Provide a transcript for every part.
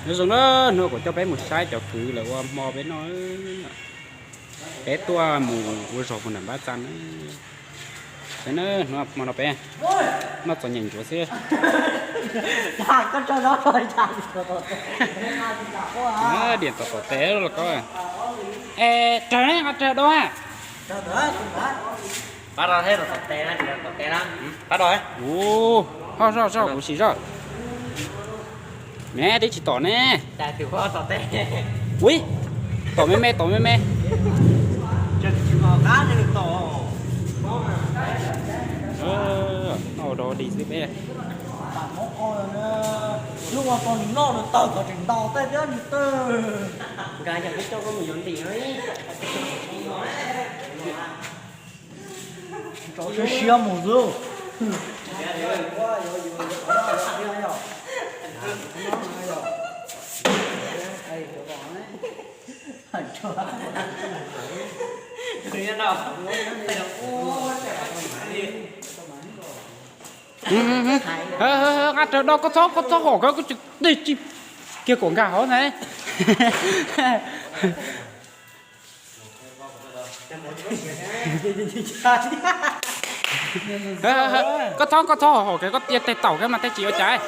Nyob zoo na, hnub no kuv coj peb mus saib cov kwv lawv ua hmo peb noj. Peb tuaj mus ua zog mus nram Npab Txaj na. Saib na, hnub no hmo no peb noj txom nyem ntsuav xwb. Diam tom tom tes los ko. Es raws ne, raws dua. Pab do, pab do, kuv sim zoj. Me twb tsis tom ne. Ui, tom me me, tom me me. Noj do dig xwb peb. Lub ua tau nws noj nws tawg kom tseem ntaus tej thiab nws tawg. Nkag yog twb coj koj mus yuav ntim no. Rau siab siab mus xwb. Nqa rawv do, koj txhob, koj txhob hom koj, koj tsis, kiag kom nkag hauv ntag. Koj txhob, koj txhob hom hom koj, koj tia tes taum koj mas tej tsis ua cas.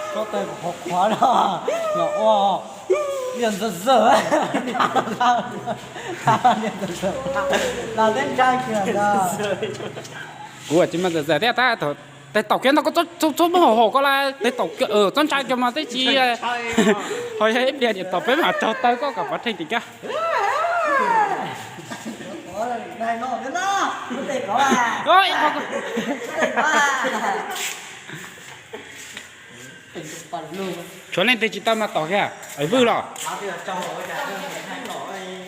Kuv tsis mas txawm txawm thiab tab, tes taum kiag ntag, koj txhob muab hom hom koj las, tes taum kiag txhob ntshai kiag mas tej tsis. Ho yog ib pliag niam tom peb mam raug taw koj kom pov rheej tim koj. Tshuav leej twg tsis tau mas tom kiag, es vwj los.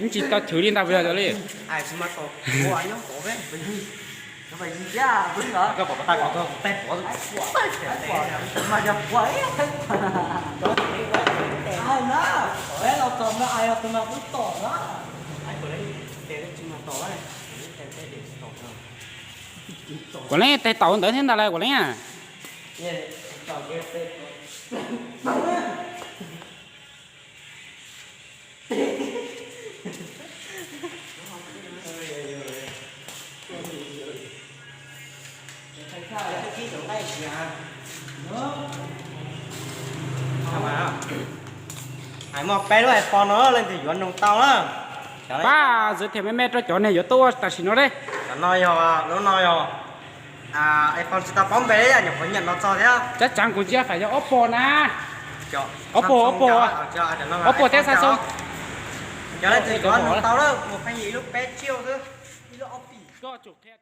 Tsis tau chwv li ntag, vwj li. Kuv leej tes taum ntawd thiab ntag las kuv leej. Hais muaj peb lub iPhone no leej twg yuav nug tau na. Pab giới thiệu me me rau cov neeg yuav tuaj tam sim no ne. Cov no yog, lub no yog iPhone tsis tau paub npe, nyuam qhuav nyiam no txog thiab. Chắc chắn kuv ntsia phải yog Oppo na. Oppo, Oppo. Oppo thiab Samsung. Cov leej twg yuav nug tau na, mus pheej yig ib lub peb triệu xwb. Koj tsum qhia tias